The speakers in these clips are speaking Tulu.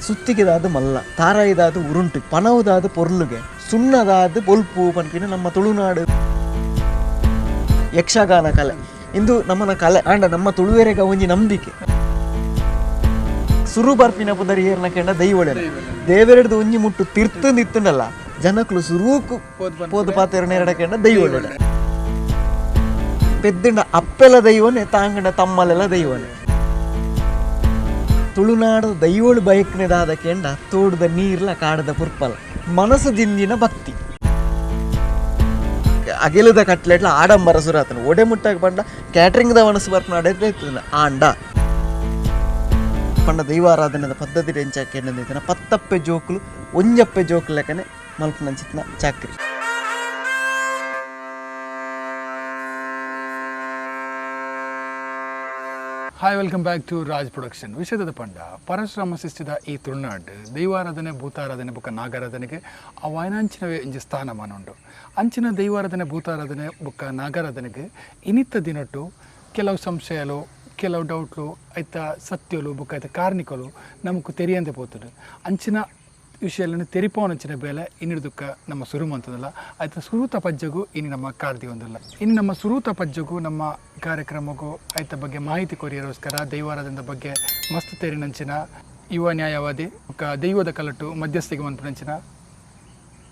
ಸುತ್ತಿಗೆದಾದ ಮಲ್ಲ, ತಾರಾಯಿದಾದ ಉರುಂಟು, ಪನವುದಾದ ಪೊರ್ಲುಗೆ, ಸುಣ್ಣದಾದ ಬೊಲ್ಪು ಪನ್ಪಿನ ನಮ್ಮ ತುಳುನಾಡು ಯಕ್ಷಗಾನ ಕಲೆ. ಇಂದು ನಮ್ಮನ ಕಲೆ ಆಂಡ ನಮ್ಮ ತುಳುವೆರೆಗ ಒಂಜಿ ನಂಬಿಕೆ. ಸುರು ಬರ್ಪಿನ ಪುದರ್ ಏರ್ನ ಕೆಂಡ ದೈವೊಳೆ ದೇವರೆಡ್ದು ಒಂಜಿ ಮುಟ್ಟು ತಿರ್ತು ನಿತ್ತುಂಡಲ್ಲ ಜನಕ್ಲು ಸುರೂಕು ಪೋದು ಪಾತೆರಣ ಕೆಂಡ ದೈವೊಳೆ ಪೆದ್ದಿಂಡ ಅಪ್ಪೆಲ ದೈವನೆ ತಾಂಗಂಡ ತಮ್ಮಲೆಲ್ಲ ದೈವನೆ. ತುಳುನಾಡು ದೈವಳು ಬಯಕ್ನೆದಾದ ಕೆಂಡ ತೋಡುದ ನೀರ್ಲ ಕಾಡದ ಪುರ್ಪಲ ಮನಸ್ಸು ದಿಂದಿನ ಭಕ್ತಿ. ಅಗೆಲದ ಕಟ್ಲೆಟ್ಲ ಆಡಂಬರ ಸುರಾತನ ಒಡೆ ಮುಟ್ಟಾಗ ಪಂಡ ಕ್ಯಾಟ್ರಿಂಗ್ದ ಮನಸ್ಸು ಬರ್ಪನ ಆಂಡ ಪಂಡ ದೈವಾರಾಧನೆದ ಪದ್ಧತಿ ಎಂಚಾಕೆಂಡ ಪತ್ತಪ್ಪೆ ಜೋಕುಲು ಒಂಜಪ್ಪೆ ಜೋಕುಲು ಲೆಕ್ಕನೆ ಮಲ್ಪುನಂಚಿತ್ನ ಚಾಕ್ರಿ. Hi, welcome back to Raj production. ವಿಷಯದ ಪಂಡ ಪರಶುರಾಮ ಸೃಷ್ಟಿದ ಈ ತುಳುನಾಡು ದೈವಾರಾಧನೆ ಭೂತಾರಾಧನೆ ಬೊಕ್ಕ ನಾಗಾರಾಧನೆಗೆ ಆ ವಾಯನಾಂಚಿನವೇ ಇಂಜಿ ಸ್ಥಾನಮಾನ ಉಂಡು. ಅಂಚಿನ ದೈವಾರಾಧನೆ ಭೂತಾರಾಧನೆ ಬೊಕ್ಕ ನಾಗಾರಾಧನೆಗೆ ಇನ್ನಿತ್ತ ದಿನಟ್ಟು ಕೆಲವು ಸಂಶಯಲು ಕೆಲವು ಡೌಟ್ಲು ಐತ ಸತ್ಯಲು ಬೊಕ್ಕ ಐತ ಕಾರ್ಣಿಕಲು ನಮಕ್ ತೆರಿಯಂತೆ ಪೋತುಂಡು. ಅಂಚಿನ ವಿಷಯಗಳನ್ನು ತೆರಿಪೋನಂಚಿನ ಬೇಲೆ ಇನ್ನಿಡ್ದುಕ್ಕ ನಮ್ಮ ಸುರು ಮಂತದಲ್ಲ ಆಯ್ತ ಸುರೂತ ಪಜ್ಜಗೂ ಇನ್ನು ನಮ್ಮ ಕಾರ್ದಿ ಒಂದಲ್ಲ. ಇನ್ನು ನಮ್ಮ ಸುರೂತ ಪಜ್ಜಗೂ ನಮ್ಮ ಕಾರ್ಯಕ್ರಮಕ್ಕೂ ಆಯ್ತ ಬಗ್ಗೆ ಮಾಹಿತಿ ಕೊರಿಯರೋಸ್ಕರ ದೈವಾರಾಧನದ ಬಗ್ಗೆ ಮಸ್ತ್ ತೆರಿನಂಚಿನ ಯುವ ನ್ಯಾಯವಾದಿ ದೈವದ ಕಲಟು ಮಧ್ಯಸ್ಥಿಗೆ ಮನ್ಪುನಂಚಿನ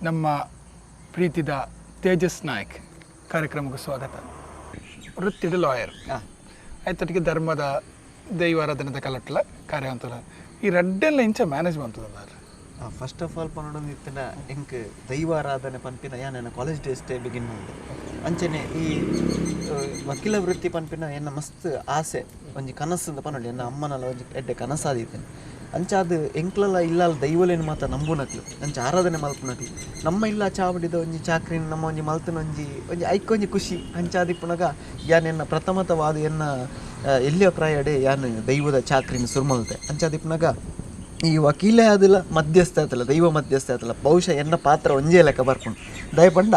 ನಮ್ಮ ಪ್ರೀತಿದ ತೇಜಸ್ ನಾಯಕ್ ಕಾರ್ಯಕ್ರಮಕ್ಕೂ ಸ್ವಾಗತ. ವೃತ್ತಿದ ಲಾಯರ್ ಆಯ್ತಟ್ಟಿಗೆ ಧರ್ಮದ ದೈವಾರಾಧನದ ಕಲಟ್ಲ ಕಾರ್ಯ ಅಂತಲ್ಲ ಈ ರಡ್ಡೆಲ್ಲ ಇಂಚ ಮ್ಯಾನೇಜ್ ಮಾಡ್ತದಲ್ಲ. First of all ಪನ್ನೊಂದು ಇತ್ತಿನ ಎಂಕ್ ದೈವಾರಾಧನೆ ಪನ್ಪಿನ ಯಾನ್ college days begin ಮಾಡಿದೆ. ಅಂಚನೆ ಈ ವಕೀಲ ವೃತ್ತಿ ಪನ್ಪಿನ ಎನ್ನ ಮಸ್ತ್ ಆಸೆ ಒಂಜಿ ಕನಸು ಪನ್ನೊಂಡು ಎನ್ನ ಅಮ್ಮನಲ್ಲ ಒಂಜಿ ಎಡ್ಡೆ ಕನಸಾದಿತ್ತೇನೆ. ಅಂಚಾದ ಎಂಕ್ಲಲ್ಲ ಇಲ್ಲ ದೈವಲೇನು ಮಾತ್ರ ನಂಬುನಕ್ಲು ಅಂಚ ಆರಾಧನೆ ಮಲ್ಪುನಕ್ಲು ನಮ್ಮ ಇಲ್ಲ ಚಾವಡಿದ ಒಂಜಿ ಚಾಕ್ರಿನ ನಮ್ಮ ಒಂಜಿ ಮಲ್ತನ ಒಂಜಿ ಒಂಜಿ ಐಕೊಂಜಿ ಖುಷಿ. ಅಂಚಾದಿಪ್ಪುನಗ ಯಾನ್ ಎನ್ನ ಪ್ರಥಮತವಾದ ಎನ್ನ ಎಲ್ಲಿಯ ಪ್ರಾಯಡೆ ಯಾನ್ ದೈವದ ಚಾಕ್ರಿನ ಸುರು ಮಲ್ತೆ. ಅಂಚಾದಿಪ್ಪುನಗ ಈ ವಕೀಲೆ ಆದಿಲ್ಲ ಮಧ್ಯಸ್ಥ ಆತಲ್ಲ ದೈವ ಮಧ್ಯಸ್ಥ ಆತಲ್ಲ ಬಹುಶಃ ಎನ್ನ ಪಾತ್ರ ಒಂಜೇ ಲೆಕ್ಕ ಬರ್ಪುಂಡು. ದಯಪಂಡ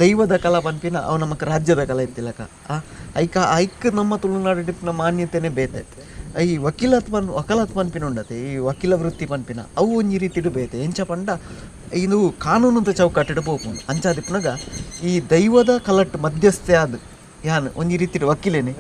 ದೈವದ ಕಲಾ ಪನ್ಪಿನ ಅವು ನಮಕ್ ರಾಜ್ಯದ ಕಲ ಇತ್ತಿಲಕ ಐಕ ಐಕ್ ನಮ್ಮ ತುಳುನಾಡು ಟಿಪ್ಪಿನ ಮಾನ್ಯತೆನೇ ಬೇತಾಯ್ತು. ಈ ವಕೀಲತ್ ಪನ್ ವಕಾಲತ್ ಪನ್ಪಿನ ಉಂಡತೆ ಈ ವಕೀಲ ವೃತ್ತಿ ಪನ್ಪಿನ ಅವು ಒಂಜಿ ರೀತಿಡು ಬೇತೆ. ಎಂಚ ಪಂಡ ಇದು ಕಾನೂನುದ ಚೌಕಟ್ಟಿಡು ಪೋಪುಂಡು. ಅಂಚಾದಿಪ್ಪುನಗ ಈ ದೈವದ ಕಲಟ್ ಮಧ್ಯಸ್ಥೆ ಆದ್ ಯಾನ್ ಒಂಜಿ ರೀತಿಡು ವಕೀಲೇನೆ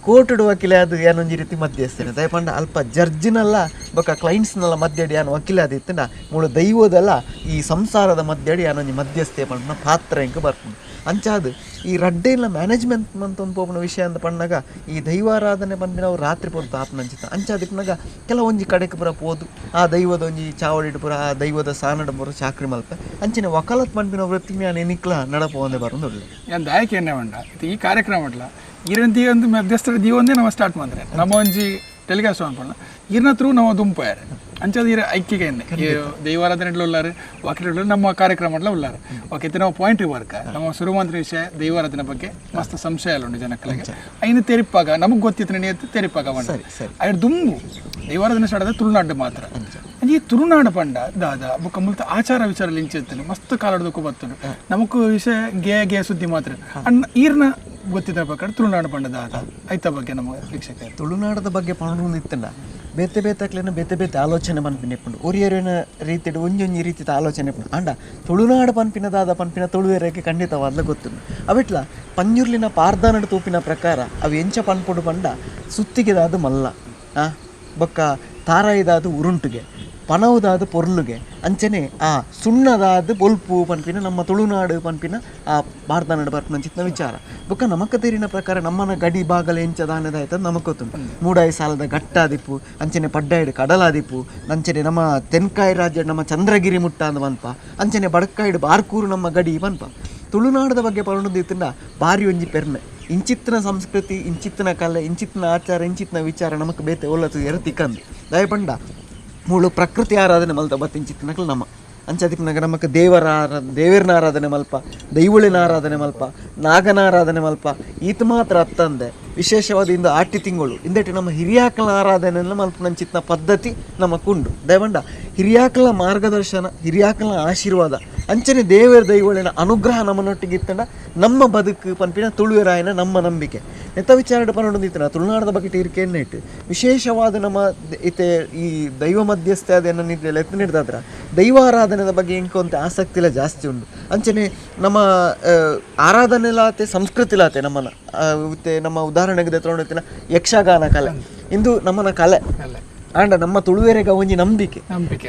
ಕೋರ್ಟುಡು ವಕೀಲೆ ಅದು ಯಾನ್ ಒಂಜಿ ರೀತಿ ಮಧ್ಯಸ್ಥೇನೆ. ದಯಪಂಡ ಅಲ್ಪ ಜಡ್ಜಿನಲ್ಲ ಬೊಕ್ಕ ಕ್ಲೈಂಟ್ಸ್ನಲ್ಲ ಮಧ್ಯಡಿ ಯಾನ್ ವಕೀಲೆ ಆದಿತ್ತಂಡ ಮೂಳು ದೈವದಲ್ಲ ಈ ಸಂಸಾರದ ಮಧ್ಯಡಿ ಯಾನ್ ಒಂಜಿ ಮಧ್ಯಸ್ಥೆ ಪಂಡ ಪಾತ್ರ ಎಂಕ್ ಬರ್ಪುಂಡು. ಅಂಚಾದ್ ಈ ರಡ್ಡೆಲ್ಲ ಮ್ಯಾನೇಜ್ಮೆಂಟ್ ಮಂತೊಂದು ಪೋಪುನ ವಿಷಯ ಅಂತ ಪಣ್ಣಾಗ ಈ ದೈವಾರಾಧನೆ ಪನ್ಪಿನ ಅವು ರಾತ್ರಿ ಪೊರ್ತು ಆಪುನಂಚಿತ್ತ. ಅಂಚಾದಿಪ್ಪುನಗ ಕೆಲವೊಂಜಿ ಕಡೆಕ್ ಪೂರ ಪೋದು ಆ ದೈವದ ಒಂಜಿ ಚಾವಡಿಡ್ ಪೂರ ಆ ದೈವದ ಸಾನಡ್ ಪೂರ ಚಾಕ್ರಿ ಮಲ್ಪೆ. ಅಂಚಿನ ವಕಾಲತ್ ಪನ್ಪಿನ ವೃತ್ತಿ ಯಾನ್ ಎನಿಕ್ಲ ನಡಪೋಂದೆ ಬರೋದು. ಯಾನ್ ದಾಯಕ ಎನ್ನೆ ಪಂಡ ಈ ಕಾರ್ಯಕ್ರಮ ಉಂಡಲ ಇರನ್ ದೀವೊಂದು ಮಧ್ಯಸ್ಥರ ದೀವೊಂದೇ ನಮ್ಮ ಸ್ಟಾರ್ಟ್ ಮಾಡ್ರೆ ನಮ್ಮ ಒಂಜಿ ಟೆಲಿಕಾಸ್ಟ್ ಅನ್ಪಲ್ಲ ಇರ್ನ ತ್ರೂ ನಮ್ಮ ದುಂಪಾಯರ್ ಅಂಚಾದ ಇರ ಐಕ್ಯಗೆ ಎನ್ನೆ ದೈವಾರಾಧನೆ ಉಲ್ಲಾರು ವಕೀಲರು ನಮ್ಮ ಕಾರ್ಯಕ್ರಮ ಉಲ್ಲಾರು. ಓಕೆ, ಇದು ನಾವು ಪಾಯಿಂಟ್ ವರ್ಕ ನಮ್ಮ ಸುರುಮಂತ್ರ ವಿಷಯ ದೈವಾರಾಧನೆ ಬಗ್ಗೆ ಮಸ್ತ್ ಸಂಶಯ ಉಂಟು ಜನಕ್ಕಳಿಗೆ. ಐನು ತೆರಿಪಾಗ ನಮಗೆ ಗೊತ್ತಿತ್ತು ನಿಯತ್ತು ತೆರಿಪಾಗ ಐದು ದುಂಬು ದೈವಾರಾಧನೆ ಸ್ಟಾರ್ಟ್ ಆದ ತುಳುನಾಡು ಮಾತ್ರ. ಈ ತುಳುನಾಡು ಪಂಡ ದಾದ ಬೊಕ್ಕ ಮುಲ್ತ ಆಚಾರ ವಿಚಾರ ಇಂಚಿತ್ತು ಮಸ್ತ್ ಕಾಲಡ್ದಕ್ಕೂ ಬರ್ತದೆ ನಮಕ್ ವಿಷಯ ಗೇ ಗೇ ಸುದ್ದಿ ಮಾತ್ರ. ಅಣ್ಣ ಈರ್ನ ಗೊತ್ತಿದ್ದ ಪ್ರಕಾರ ತುಳುನಾಡು ಪಂಡ ದಾದ ಐತ ಬಗ್ಗೆ ನಮ್ಮ ವೀಕ್ಷಕ ತುಳುನಾಡದ ಬಗ್ಗೆ ಪಣೊಂದು ಇತ್ತಂಡ ಬೇತೆ ಬೇತೆ ಬೇತೆ ಬೇತೆ ಆಲೋಚನೆ ಪನ್ಪಿನ ಇಪ್ಪುಂಡು. ಒರಿಯೊರಿನ ರೀತಿಡ್ ಒಂಜೊಂಜಿ ರೀತಿದ ಆಲೋಚನೆ ಇಪ್ಪುಂಡು. ಆಂಡ ತುಳುನಾಡು ಪನ್ಪಿನ ದಾದ ಪನ್ಪಿನ ತುಳುವೆರೆಗೆ ಖಂಡಿತವಾದ್ಲ ಗೊತ್ತುಂಡು. ಅವಿಟ್ಲ ಪಂಜುರ್ಲಿನ ಪಾರ್ದಾನಡ್ ತೂಪಿನ ಪ್ರಕಾರ ಅವು ಎಂಚ ಪನ್ಪುಂಡು ಪಂಡ ಸುತ್ತಿಗೆದಾದ ಮಲ್ಲ ಬೊಕ್ಕ ತಾರಾಯಿದಾದ ಉರುಂಟುಗೆ ಪನವುದಾದ ಪೊರ್ಲುಗೆ ಅಂಚನೆ ಆ ಸುಣ್ಣದಾದ ಬೊಲ್ಪು ಪನ್ಪಿನ ನಮ್ಮ ತುಳುನಾಡು ಪನ್ಪಿನ ಆ ಭಾರತನಾಡು ಬರ್ಪುನಂಚಿತ್ತಿನ ವಿಚಾರ. ಬೊಕ್ಕ ನಮಕ್ ತೆರಿನ ಪ್ರಕಾರ ನಮ್ಮನ ಗಡಿ ಬಾಗಲ ಎಂಚ ದಾನದಾಯ್ತದ ನಮಕ್ ಗೊತ್ತುಂಡು. ಮೂಡಾಯಿ ಸಾಲದ ಘಟ್ಟಾದಿಪ್ಪು ಅಂಚನೆ ಪಡ್ಡಾಯಿಡು ಕಡಲಾದಿಪ್ಪು ಅಂಚನೆ ನಮ್ಮ ತೆನ್ಕಾಯಿ ರಾಜ್ಯ ನಮ್ಮ ಚಂದ್ರಗಿರಿ ಮುಟ್ಟ ಅಂದ್ ಪನ್ಪ ಅಂಚನೆ ಬಡಕಾಯಿಡು ಬಾರ್ಕೂರು ನಮ್ಮ ಗಡಿ ಪನ್ಪ. ತುಳುನಾಡದ ಬಗ್ಗೆ ಪನೊಂದು ಬಾರಿ ಒಂಜಿ ಪೆರ್ಮೆ. ಇಂಚಿತ್ತಿನ ಸಂಸ್ಕೃತಿ ಇಂಚಿತ್ತಿನ ಕಲೆ ಇಂಚಿತ್ತಿನ ಆಚಾರ ಇಂಚಿತ್ತಿನ ವಿಚಾರ ನಮಕ್ ಬೇತೆ ಒಲ್ಲತು ಎರ ತಿಕ್ಕಂದು. ದಯಪಂಡ ಮೂಳು ಪ್ರಕೃತಿ ಆರಾಧನೆ ಮಲ್ತ ಬತ್ತಿಂಚಿತ್ತಿನಕ್ಲು ನಮ್ಮ ಅಂಚದಿಪ್ಪುನಗ ನಮಕ್ ದೇವರ ದೇವರನ ಆರಾಧನೆ ಮಲ್ಪ ದೈವಳಿನ ಆರಾಧನೆ ಮಲ್ಪ ನಾಗನ ಆರಾಧನೆ ಮಲ್ಪ ಈತ ಮಾತ್ರ ಅತ್ತಂದೆ ವಿಶೇಷವಾದ ಇಂದು ಆಟಿ ತಿಂಗಳು ಇಂದಟಿ ನಮ್ಮ ಹಿರಿಯಾಕಲ ಆರಾಧನೆಯನ್ನು ಮಲ್ಪುನಂಚಿತ್ತಿನ ಪದ್ಧತಿ ನಮಕುಂಡು. ದಯಪಂಡ ಹಿರಿಯಾಕಲ ಮಾರ್ಗದರ್ಶನ ಹಿರಿಯಾಕಲ ಆಶೀರ್ವಾದ ಅಂಚನೆ ದೇವರ ದೈವಳಿನ ಅನುಗ್ರಹ ನಮ್ಮನೊಟ್ಟಿಗೆ ಇತ್ತಂಡ ನಮ್ಮ ಬದುಕು ಪನ್ಪಿನ ತುಳುವೆರಾಯನ ನಮ್ಮ ನಂಬಿಕೆ ನೆತ್ತ ವಿಚಾರ ಪನ್ನೊಂದಿತ್ತನ ತುಳುನಾಡದ ಬಗ್ಗೆ ತೀರ್ಕೆಯನ್ನು ಇಟ್ಟು ವಿಶೇಷವಾದ ನಮ್ಮ ಇತ್ತೆ ಈ ದೈವ ಮಧ್ಯಸ್ಥೆ ಅದನ್ನು ಎತ್ತ ನೀಡಿದಾದ್ರ ದೈವಾರಾಧನೆದ ಬಗ್ಗೆ ಇಂಕೊಂತ ಆಸಕ್ತಿ ಇಲ್ಲ ಜಾಸ್ತಿ ಉಂಟು ಅಂಚನೆ ನಮ್ಮ ಆರಾಧನೆಲಾತೆ ಸಂಸ್ಕೃತಿಲಾತೆ ನಮ್ಮನ ಮತ್ತೆ ನಮ್ಮ ಉದಾಹರಣೆಗೆ ತಗೊಂಡಿತ್ತಿನ ಯಕ್ಷಗಾನ ಕಲೆ ಇಂದು ನಮ್ಮನ ಕಲೆ ಆಂಡ ನಮ್ಮ ತುಳುವೆರೆಗ ಒಂಜಿ ನಂಬಿಕೆ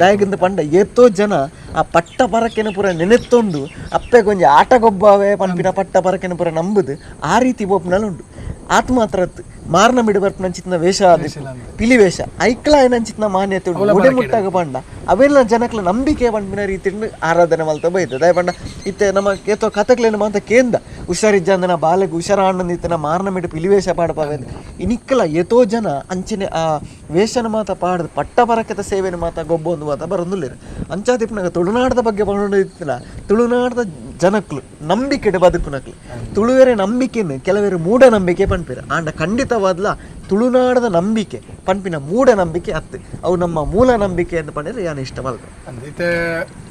ದಾಯಕಂತ ಪಂಡ ಏತೋ ಜನ ಆ ಪಟ್ಟ ಪರಕೆನ ಪೂರ ನೆನೆತ್ತೊಂಡು ಅಪ್ಪೆಗೆ ಒಂಜಿ ಆಟಗೊಬ್ಬಾವೆ ಪನ್ಪಿನ ಪಟ್ಟ ಪರಕೆನ ಪೂರ ನಂಬುದು ಆ ರೀತಿ ಬೋಪ್ನಲ್ಲ ಉಂಟು ಆತ್ಮಾತ್ರ ಮಾರ್ನ ಮಿಡು ಬರ್ಪನಂಚಿತ್ನ ವೇಷ ಪಿಲಿ ವೇಷ ಐಕ್ಲ ಏನಂಚಿತ್ನ ಮಾನ್ಯತೆ ಉಂಟು ಒಡೆ ಮುಟ್ಟಾಗ ಪಂಡ ಅವೆಲ್ಲ ಜನಕ್ಲ ನಂಬಿಕೆ ಪಂಪಿನ ರೀತಿ ಆರಾಧನೆ ಮಲ್ತ ಬೈತ ದಾಯ ಪಂಡ ಇತ್ತೆ ನಮ್ಮ ಏತೋ ಕಥಕ್ಲೇನು ಮಾತ ಕೇಂದ ಹುಷಾರಿಜ್ಜಂದನ ಬಾಲೆಗೆ ಹುಷಾರಾಣ್ಣಂದಿತ್ತನ ಮಾರ್ನ ಮಿಡು ಪಿಲಿ ವೇಷ ಪಾಡಪಾವೆ ಇನಿಕ್ಕಲ ಏತೋ ಜನ ಅಂಚನೆ ಆ ವೇಷನ ಮಾತ ಪಾಡದು ಪಟ್ಟ ಪರಕೆತ ಸೇವೆನ ಮಾತ ಗೊಬ್ಬೊಂದು ಮಾತ ಬರೊಂದುಲ್ಲೇರು ಅಂಚಾದಿಪ್ಪನಾಗ ತುಳುನಾಡದ ಬಗ್ಗೆ ಬರೋದಿತ್ತಿಲ್ಲ ತುಳುನಾಡದ ಜನಕ್ಲು ನಂಬಿಕೆಡೆ ಬದುಕುನಕ್ಲು ತುಳುವೆರೆ ನಂಬಿಕೆನು ಕೆಲವರು ಮೂಢನಂಬಿಕೆ ಪನ್ಪಿರ ಆಂಡ ಖಂಡಿತವಾದ್ಲ ತುಳುನಾಡದ ನಂಬಿಕೆ ಪನ್ಪಿನ ಮೂಢನಂಬಿಕೆ ಅತ್ತು ಅವು ನಮ್ಮ ಮೂಲ ನಂಬಿಕೆ ಅಂತ ಪಂಡಿದ್ರೆ ಯಾನು ಇಷ್ಟ ಮಲ್ಕ ಇತ್ತೆ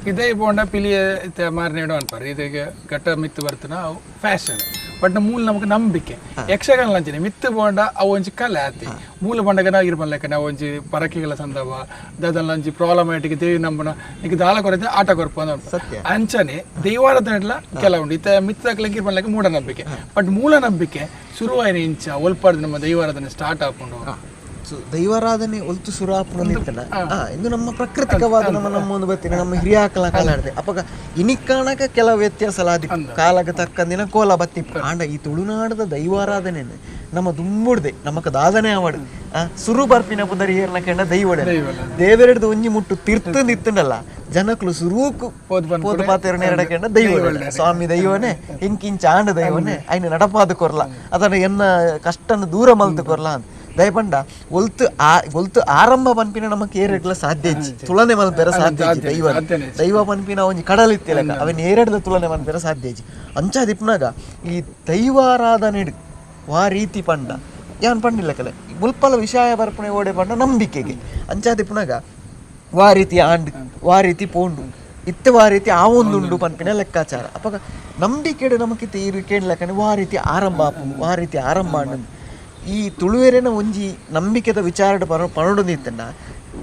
ಇದೇ ಪೋಂಡ ಪಿಲಿಯ ಇತ್ತೆ ಮಾರನೇಡು ಅನ್ಪಾರೆ ಇದಕ್ಕೆ ಘಟ್ಟ ಮಿತ್ತು ಬರ್ತನ ಅವು ಫ್ಯಾಷನ್ ಬಟ್ ಮೂಲ ನಮಕ್ ನಂಬಿಕೆ ಯಕ್ಷಗಾನ ಅಂಚನೆ ಮಿತ್ತು ಪೋಂಡ ಅವು ಒಂಜಿ ಕಲೆ ಆತಿ ಮೂಲ ಪಂಡಗ ಇರ್ಬಲ್ಲೆಕ್ಕ ನಾವು ಒಂಜಿ ಪರಕೆಗಳ ಸಂದರ್ಭ ದಾದಲ್ಲ ಒಂಜಿ ಪ್ರಾಬ್ಲಮ್ಯಾಟಿಕ್ ದೇವಿ ನಂಬನ ಈಗ ದಾಲ ಕೊರತೆ ಆಟ ಕೊರಪ ಅಂತ ಅಂಚನೆ ದೈವಾರಾಧನೆ ಕೆಲವುಂಡು ಇತ್ತ ಮಿತ್ತಕ್ಲಕ್ಕೆ ಇರ್ಬಲ್ಲೆಕ್ಕ ಮೂಢನಂಬಿಕೆ ಬಟ್ ಮೂಲ ನಂಬಿಕೆ ಶುರುವಾಯಿನ ಇಂಚ ಒಲ್ಪಾರ್ದು ನಮ್ಮ ದೈವಾರಾಧನೆ ಸ್ಟಾರ್ಟ್ ಆಪುಂಡು ದೈವಾರಾಧನೆ ಒಲ್ತು ಸುರು ಆಪುಂಡು ಇಂದು ನಮ್ಮ ಪ್ರಾಕೃತಿಕವಾದ ನಮ್ಮ ನಮ್ಮ ಒಂದು ಬತ್ತಿನ ನಮ್ಮ ಹಿರಿಯಾಕಲ ಕಾಲಾಡ್ದೆ ಅಪಗ ಇನಿಕ್ಕಾಣಕ ಕೆಲವು ವ್ಯತ್ಯಾಸ ಆದಿ ಕಾಲಗ ತಕ್ಕಂದಿನ ಕೋಲ ಬತ್ತಿ ಆಂಡ ಈ ತುಳುನಾಡದ ದೈವಾರಾಧನೆ ನಮ್ಮ ದುಂಬುಡ್ದೆ ನಮಕ ದಾದನೆ ಅವಡು ಸುರು ಬರ್ಪಿನ ಪುದರಿ ಏರ್ನ ಕೆಂಡ ದೈವಡೆ ದೇವರೆಡ್ದು ಒಂಜಿ ಮುಟ್ಟು ತಿರ್ತು ನಿತ್ತುಂಡಲ್ಲ ಜನಕ್ಲು ಸುರೂಕು ಪೋದು ಪಾತೆರಣ ಎರಡ ಕೆಂಡ ದೈವ ಸ್ವಾಮಿ ದೈವನೇ ಇಂಕಿಂಚ ಆಂಡ ದೈವನೇ ಐನ ನಡಪಾದ ಕೊರ್ಲ ಅದನ್ನ ಎನ್ನ ಕಷ್ಟನ ದೂರ ಮಲ್ತು ಕೊರ್ಲ ಅಂತ ದಯಪಂಡ ಒಲ್ತು ಒಲ್ತು ಆರಂಭ ಪನ್ಪಿನ ನಮಕ್ ಏರೆಡ್ಲ ಸಾಧ್ಯ ಇಜ್ಜಿ ತುಳನೆ ಮಲ್ಪೆರ ಸಾಧ್ಯ ಇಜ್ಜಿ ದೈವ ದೈವ ಪನ್ಪಿನ ಒಂಜಿ ಕಡಲಿತ್ತಿಲಕ ಅವನ್ ಏರೆಡ್ದ ತುಳನೆ ಮಲ್ಪೆರ ಸಾಧ್ಯ ಇಜ್ಜಿ ಅಂಚಾದಿಪ್ನಾಗ ಈ ದೈವಾರಾಧನೆ ವಾ ರೀತಿ ಪಂಡ ಯಾನ್ ಪಂಡಿಲ್ಲ ಕಲೆ ಮುಲ್ಪಲ ವಿಷಯ ಬರ್ಪಣೆ ಓಡೆ ಪಂಡ ನಂಬಿಕೆಗೆ ಅಂಚಾದಿಪ್ನಾಗ ವಾ ರೀತಿ ಆಂಡ್ ವಾ ರೀತಿ ಪೋಂಡು ಇತ್ತೆ ವಾ ರೀತಿ ಆ ಒಂದುಂಡು ಪನ್ಪಿನ ಲೆಕ್ಕಾಚಾರ ಅಪಗ ನಂಬಿಕೆಡು ನಮಕಿತ್ತೆ ಈ ಕೇಳಲೆಕ್ಕನೆ ವಾ ರೀತಿ ಆರಂಭ ವಾ ರೀತಿ ಆರಂಭ ಆಂಡ್ ಈ ತುಳುವೆರೆನ ಒಂಜಿ ನಂಬಿಕೆದ ವಿಚಾರಡ್ ಪನೊಡು ನಿತ್ತಂಡ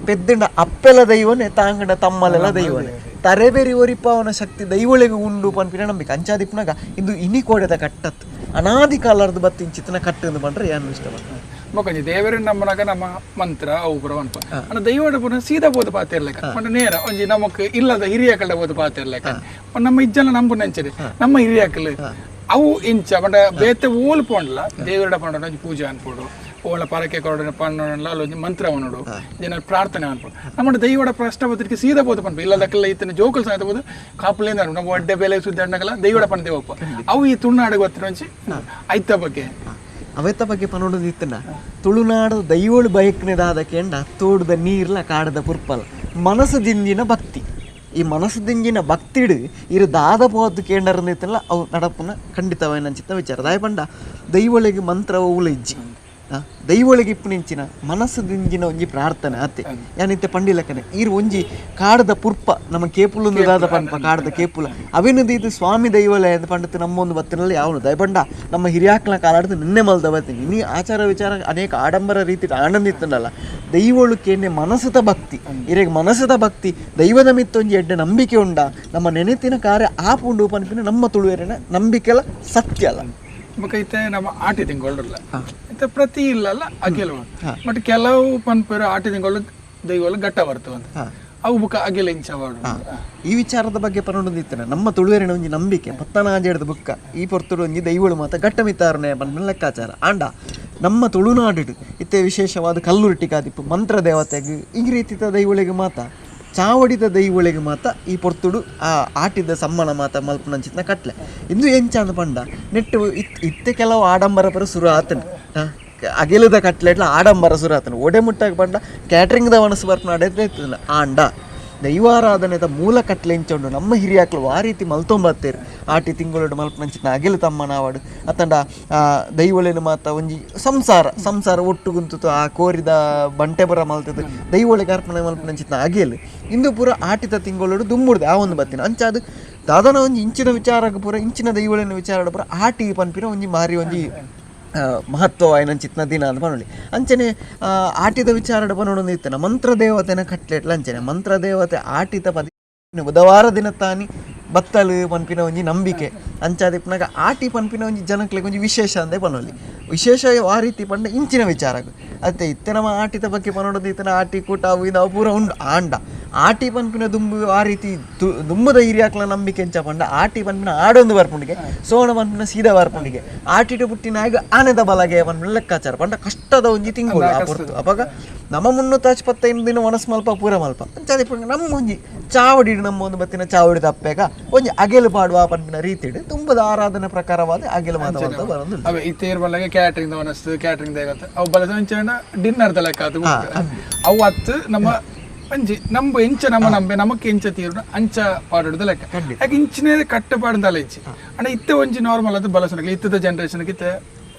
ಪೆದ್ದಂಡ ಅಪ್ಪೆಲ ದೈವನೆ ತಾಂಗಡ ತಮ್ಮಲೆಲ್ಲ ದೈವನೆ ತರೆಬೇರಿ ಒರಿಪಾವನ ಶಕ್ತಿ ದೈವಳಿಗೆ ಉಂಡು ಪನ್ಪಿನ ನಂಬಿಕೆ ಅಂಚಾದಿಪ್ಪನಾಗ ಇಂದು ಇನಿ ಕೋಡೆದ ಕಟ್ಟತ್ತು ಅನಾದಿ ಕಾಲರ್ದು ಬತ್ತಿಂಚಿತನ ಕಟ್ಟಂದು ಪಂಡ್ರೆ ಯಾನು ಇಷ್ಟ ಮೊಕೊಂಜಿ ದೇವರ ನಮ್ಮನಾಗ ನಮ್ಮ ಮಂತ್ರ ಅವು ಪೂರ ಅನ್ಪ ಅಂಡ ದೈವಡ ಪೂರ ಸೀದಾ ಬೋದು ಪಾತೆ ಇರ್ಲೆಕ್ಕ ಪಂಡ ನೇರ ಒಂಜಿ ನಮಕ್ ಇಲ್ಲದ ಹಿರಿಯಕಲ್ಡ ಬೋದು ಪಾತೆ ಇರ್ಲೆಕ್ಕ ನಮ್ಮ ಇಜ್ಜನ ನಂಬು ನಂಚರಿ ನಮ್ಮ ಹಿರಿಯಕಲ್ ಅವು ಇಂಚ ಪಂಡ ಬೇತೆ ಓಲ್ ಪೋಂಡ್ಲ ದೇವರ ಪಂಡ ಒಂಜಿ ಪೂಜೆ ಅನ್ಪೋಡು ಓಲ ಪರಕೆ ಕೊರಡ ಪಣ್ಣೋಡಲ್ಲ ಅಲ್ಲೊಂಜಿ ಮಂತ್ರ ಅವನೋಡು ಜನ ಪ್ರಾರ್ಥನೆ ಅನ್ಪೋಡು ನಮ್ಮ ದೈವಡ ಪ್ರಶ್ನೆ ಪತ್ರಿಕೆ ಸೀದಾ ಬೋದು ಪನ್ಪ ಇಲ್ಲದಕ್ಕೆಲ್ಲ ಇತ್ತನ ಜೋಕಲ್ ಸಹಿತ ಬೋದು ಕಾಪುಲೇಂದ ನಮ್ಮ ಒಡ್ಡೆ ಬೆಲೆ ಸುದ್ದಿ ಅಣ್ಣಗಲ್ಲ ದೈವಡ ಪಂಡ ದೇವಪ್ಪ ಅವು ಈ ತುಳುನಾಡಿಗೆ ಗೊತ್ತಿರೋ ಒಂಜಿ ಐತ ಬಗ್ಗೆ ಅವೆತ್ತ ಬಗ್ಗೆ ಪನೋಡು ಇತ್ತನ ತುಳುನಾಡು ದೈವಳು ಬಯಕ್ನೆದಾದ ಕೆಂಡ ತೋಡುದ ನೀರ್ಲ ಕಾಡದ ಪುರ್ಪಲ ಮನಸ್ಸು ದಿಂಜಿನ ಭಕ್ತಿ ಈ ಮನಸ್ಸು ದಿಂಜಿನ ಭಕ್ತಿಡು ಇರು ದಾದ ಪೋದು ಕೇಂಡರಂದಿತ್ತಲ್ಲ ಅವು ನಡಪುನ ಖಂಡಿತವಾಯಿನಂಚಿತ್ತ ವಿಚಾರ ದಾಯ ಪಂಡ ದೈವಳಿಗೆ ಮಂತ್ರ ಓವುಲ ಇಜ್ಜಿ ದೈವಳಿಗೆ ಇಪ್ಪು ನಿಂಚಿನ ಮನಸ್ಸು ದಿಂಜಿನ ಒಂಜಿ ಪ್ರಾರ್ಥನೆ ಆತೆ ಯಾನಿತ್ತೆ ಪಂಡಿಲಕ್ಕನೆ ಈರು ಒಂಜಿ ಕಾಡದ ಪುರ್ಪ ನಮ್ಮ ಕೇಪುಲೊಂದು ದಾದ ಪನ್ಪ ಕಾಡದ ಕೇಪುಲ ಅವಿನದು ಇದು ಸ್ವಾಮಿ ದೈವಲಯ ಅಂತ ಪಂಡத்து ನಮ್ಮೊಂದು ಬತ್ತಿನಲ್ಲಿ ಯಾವನು ದಯಪಂಡ ನಮ್ಮ ಹಿರಿಯಾಕ್ಲ ಕಾಲಾಡ್ದು ನಿನ್ನೆ ಮಲ್ದ ಬತ್ತೀನಿ ಇನಿ ಆಚಾರ ವಿಚಾರ ಅನೇಕ ಆಡಂಬರ ರೀತಿ ಆನಂದ ಇತ್ತಂಡಲ್ಲ ದೈವಳು ಕೇನೆ ಮನಸ್ಸುತ ಭಕ್ತಿ ಇರೆಗ್ ಮನಸ್ಸುತ ಭಕ್ತಿ ದೈವದ ಮಿತ್ತೊಂಜಿ ಎಡ್ಡೆ ನಂಬಿಕೆ ಉಂಡ ನಮ್ಮ ನೆನೆತಿನ ಕಾರ್ಯ ಆಪುಂಡು ಪನ್ಪಿನ ನಮ್ಮ ತುಳುವೆರಿನ ನಂಬಿಕೆಲ ಸತ್ಯ ಅಲ್ಲ ಬೊಕ ನಮ್ಮ ಆಟಿ ತಿಂಗೊಳ್ರಲ್ಲ ಇತ್ತೆ ಪ್ರತಿ ಇಲ್ಲಲ್ಲ ಅಗೆಲ ಬಟ್ ಕೆಲವು ಪನ್ಪೇರು ಆಟಿ ತಿಂಗಳು ದೈವಲು ಘಟ್ಟ ಬರ್ತವಂತ ಅವು ಬುಕ್ಕ ಅಗೆಲ ಇಂಚ ಈ ವಿಚಾರದ ಬಗ್ಗೆ ಪನೊಂದಿತ್ತನ ನಮ್ಮ ತುಳುವೆರಿನ ಒಂಜಿ ನಂಬಿಕೆ ಪತ್ತನಾಜೆಡ್ದ ಬುಕ್ಕ ಈ ಪೊರ್ತುಡು ಒಂಜಿ ದೈವಳು ಮಾತ ಘಟ್ಟ ಮಿತ್ತಾರನೆ ಪನ್ಪಿನ ಲೆಕ್ಕಾಚಾರ ಆಂಡ ನಮ್ಮ ತುಳುನಾಡು ಇತ್ತೆ ವಿಶೇಷವಾದ ಕಲ್ಲುರ್ಟಿಕಾದಿಪ್ಪು ಮಂತ್ರ ದೇವತೆಗೆ ಈ ರೀತಿಯ ದೈವಳಿಗೆ ಮಾತ ಚಾವಡಿದ ದೈವಳಿಗೆ ಮಾತ ಈ ಪೊರ್ತುಡು ಆ ಆಟಿದ ಸಮ್ಮನ ಮಾತ ಮಲ್ಪುನಂಚಿತ್ನ ಕಟ್ಲೆ ಇಂದು ಎಂಚಾಂದ ಪಂಡ ನೆಟ್ಟು ಇತ್ತೆ ಕೆಲವು ಆಡಂಬರ ಪರ ಸುರು ಆತನ ಅಗೆಲದ ಕಟ್ಲೆಟ್ಲ ಆಡಂಬರ ಸುರು ಆತನ ಒಡೆ ಮುಟ್ಟಾಗ ಪಂಡ ಕ್ಯಾಟ್ರಿಂಗ್ದ ಮನಸ್ಸು ಬರ್ಪುನ ಇತ್ತಲ್ಲ ಆಂಡ ದೈವಾರಾಧನೆದ ಮೂಲ ಕಟ್ಲೆ ಇಂಚುಂಡು ನಮ್ಮ ಹಿರಿಯಾಕ್ಲು ಆ ರೀತಿ ಮಲ್ತೊಂಬತ್ತೇರು ಆಟಿ ತಿಂಗಳು ಮಲ್ಪನಂಚಿನ ಅಗೆಲು ತಮ್ಮನಾವಡು ಅತ್ತಂಡ ದೈವಳಿನ ಮಾತ ಒಂಜಿ ಸಂಸಾರ ಸಂಸಾರ ಒಟ್ಟು ಗುಂತು ಆ ಕೋರಿದ ಬಂಟೆ ಬರ ಮಲ್ತದ್ದು ದೈವಳಿಗೆ ಅರ್ಪಣೆ ಮಲ್ಪನಂಚಿನ ಅಗೆಲು ಇಂದು ಪೂರ ಆಟಿದ ತಿಂಗಳು ದುಂಬುಡ್ದು ಆ ಒಂದು ಬತ್ತಿನ ಅಂಚಾದು ದಾದನ ಒಂಜಿ ಇಂಚಿನ ವಿಚಾರಕ್ಕೆ ಪೂರ ಇಂಚಿನ ದೈವಳಿನ ವಿಚಾರ ಪೂರ ಆಟಿ ಪನ್ಪಿನ ಒಂಜಿ ಮಾರಿ ಒಂಜಿ ಮಹತ್ವವಾಯಿನ ಚಿತ್ನ ದಿನ ಅಂತ ಪನೊಲಿ. ಅಂಚನೆ ಆಟಿದ ವಿಚಾರಡ್ ಪನೊಡೊಂದು ಇತ್ತನ ಮಂತ್ರದೇವತೆನ ಕಟ್ಲೆಟ್ಲ ಅಂಚನೆ ಮಂತ್ರದೇವತೆ ಆಟಿತ ಪದಿ ಬುಧವಾರ ದಿನ ತಾನಿ ಬತ್ತಲು ಪನ್ಪಿನ ಒಂಜಿ ನಂಬಿಕೆ. ಅಂಚಾದಿಪ್ಪನಾಗ ಆಟಿ ಪನ್ಪಿನ ಒಂಜಿ ಜನಕ್ಲೆಗ್ ಒಂಜಿ ವಿಶೇಷ ಅಂದೇ ಪನೊಲಿ. ವಿಶೇಷ ಆ ರೀತಿ ಪಂಡ ಇಂಚಿನ ವಿಚಾರಗ್ ಅತ್ತೆ ಇತ್ತೆ ನಮ್ಮ ಆಟಿದ ಬಗ್ಗೆ ಪನೊಡೊಂದು ಇತ್ತನ ಆಟಿ ಕೂಟ ಅವು ಇದು ಅವು ಪೂರ ಉಂಡು. ಆಂಡ ಆಟಿ ಪನ್ಪಿನ ದುಂಬು ಆ ರೀತಿ ದುಂಬುದ ಹಿರಿಯಾಕ್ಲ ನಂಬಿಕೆ ಎಂಚ ಪಂಡ ಆಟಿ ಪನ್ಪಿನ ಆಡೊಂದು ಬರ್ಪುಂಡಿಗೆ ಸೋಣ ಪನ್ಪಿನ ಸೀದಾ ಬರ್ಪುಂಡಿಗೆ ಆಟಿಟು ಪುಟ್ಟಿನಾಗ ಆನೆದ ಬಲಗೆ ಪನ್ಪಿನ ಲೆಕ್ಕಾಚಾರ ಪಂಡ ಕಷ್ಟದ ಒಂಜಿ ತಿಂಗಳು ಆ ಪೊರ್ತು. ಅಪಗ ನಮ್ಮ 325 ದಿನ ಒಣಸ್ ಮಲ್ಪ ಪೂರ ಮಲ್ಪ ಅಂಚಾದಿಪ್ಪುಂಡ ನಮ್ಮ ಒಂಜಿ ಚಾವಡಿ ನಮ್ಮ ಒಂದು ಬತ್ತಿನ ಚಾವಡಿ ತಪ್ಪೇಗ ಒಂಜಿ ಅಗೆಲು ಪಾಡುವ ಪನ್ಪಿನ ರೀತಿಡ್ ತುಂಬದ ಆರಾಧನೆ ಪ್ರಕಾರವಾದ ಅಗೆಲು ಮಾತ ಬರೋದು. ಅವೆ ಈ ತೇರ್ ಬಲ್ಲಗೆ ಕ್ಯಾಟ್ರಿಂಗ್ ಒಣಸ್ ಕ್ಯಾಟ್ರಿಂಗ್ ದೇಗತ್ತೆ ಅವು ಬಲಸ ಡಿನ್ನರ್ ದ ಲೆಕ್ಕ ಅದು ಅವು ಅತ್ತು ನಮ್ಮ ಒಂಜಿ ನಂಬು ಎಂಚ ನಮ್ಮ ನಂಬೆ ನಮಕ್ ಎಂಚ ತೀರು ಅಂಚ ಪಾಡೋದು ಲೆಕ್ಕ. ಯಾಕೆ ಇಂಚಿನೇ ಕಟ್ಟು ಪಾಡದಲ್ಲ ಇಚ್ಚಿ ಅಂಡ ಇತ್ತೆ ಒಂಜಿ ನಾರ್ಮಲ್ ಅದು ಬಲಸನಗಲಿ ಇತ್ತದ ಜನರೇಷನ್ಗೆ ಇತ್ತೆ